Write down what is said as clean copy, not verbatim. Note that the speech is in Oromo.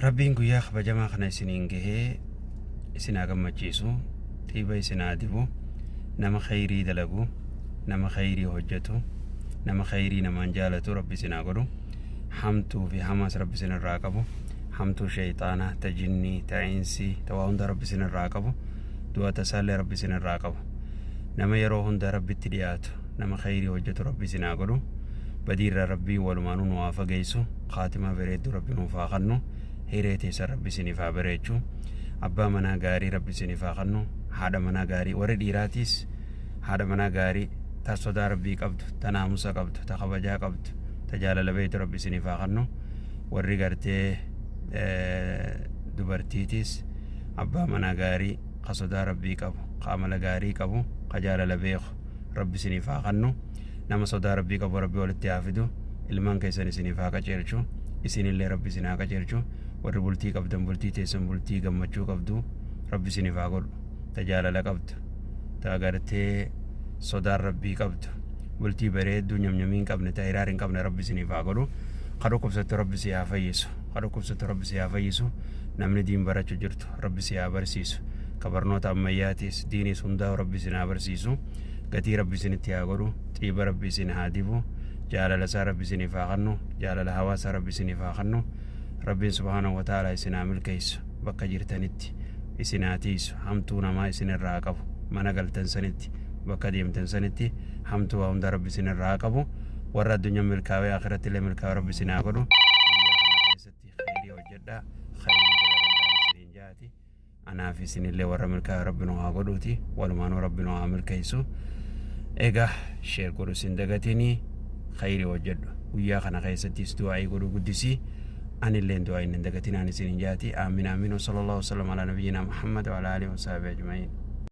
Rabbiin guyyaa kabajamaa kana isiniin gahee isin haa gammachiisu, xiiba isin haa dibu, nama khayrii dalagu, nama khayrii hojjetu, nama khayrii namaan jaalatu Rabbi isin haa godhu. Hamtuu fi hamaas Rabbi isin irraa qabu. Hamtuu sheyxaanaa, ta jinnii, ta insii, ta waa hunda Rabbi isin irraa qabu. Du'a tasaallee Rabbi isin irraa qabu. Nama yeroo hunda Rabbitti dhiyaatu, nama khayrii hojjetu Rabbi isin haa godhu. Badii irraa Rabbiin walumaanuu nu haa fageessu. Khaatimaa bareedduu Rabbi nuuf haa kannu. Hiree teessan Rabbi isiniif haa bareechu. Abbaa manaa gaarii Rabbi isiniif haa kannu. Haadha manaa gaarii warri dhiiraatiis haadha manaa gaarii ta sodaa Rabbii qabdu, ta naamusa qabdu, ta kabajaa qabdu, ta jaalala beektu Rabbi isiniif haa kannu. Warri gartee dubartiitiis abbaa manaa gaarii ka sodaa Rabbii qabu, ka amala gaarii qabu, ka jaalala beeku Rabbi isiniif haa kannu. Nama sodaa Rabbii qabu Rabbi walitti haa fidu. Ilmaan keessan isiniif haa qaceelchu. Isinillee Rabbi isin haa qaceelchu. Warri bultii qabdan bultii teessan bultii gammachuu qabdu Rabbi isiniif haa godhu. Ta jaalala qabdu. Ta gartee sodaan Rabbii qabdu. Bultii bareedduu nyamnyamii hin qabne ta hiraar hin qabne Rabbi isiniif haa godhu. Ka dhukkubsattu Rabbi si haa fayyisu. Ka dhukkubsattu Rabbi si haa fayyisu. Namni diin barachu jirtu Rabbi si haa barsiisu. Ka barnoota ammayyaatiis diiniis hundaa'u Rabbi isin haa barsiisu. Gatii Rabbi isinitti haa godhu. Xiiba Rabbi isin haa dibu. Jaalala isaa Rabbi isiniif haa kannu. Jaalala hawaasaa Rabbi isiniif haa kannu. Rabbiin subhaanahu wa ta'aalaa isin haa milkeessu. Bakka jirtanitti isin haa tiisu. Hamtuu namaa isin irraa haa qabu. Mana galtan sanitti, bakka deemtan sanitti hamtuu waa hunda Rabbi isin irraa haa qabu. Warra addunyaan milkaawee akhiratti illee milkaawee Rabbi isin haa godhu. Guyyaa kana keessatti khayrii hojjedhaa. Khayrii dalagadhaan isiniin jaati. Anaa fi isinillee warra milkaa'e Rabbi nu haa godhuuti. Walumaanuu Rabbi nu haa milkeessu. Egaa share godhu sin dagatinii khayrii hojjedhu. Guyyaa kana keessattis du'aa'ii godhuu guddisii. Anilleen du'aa'iin hin dagatinaan isin hin jaati. Aamin aamin. Wa sallallahu wasallam ala nabiyyina Muhammad wa ala alihi wa sahbihi ajma'iin.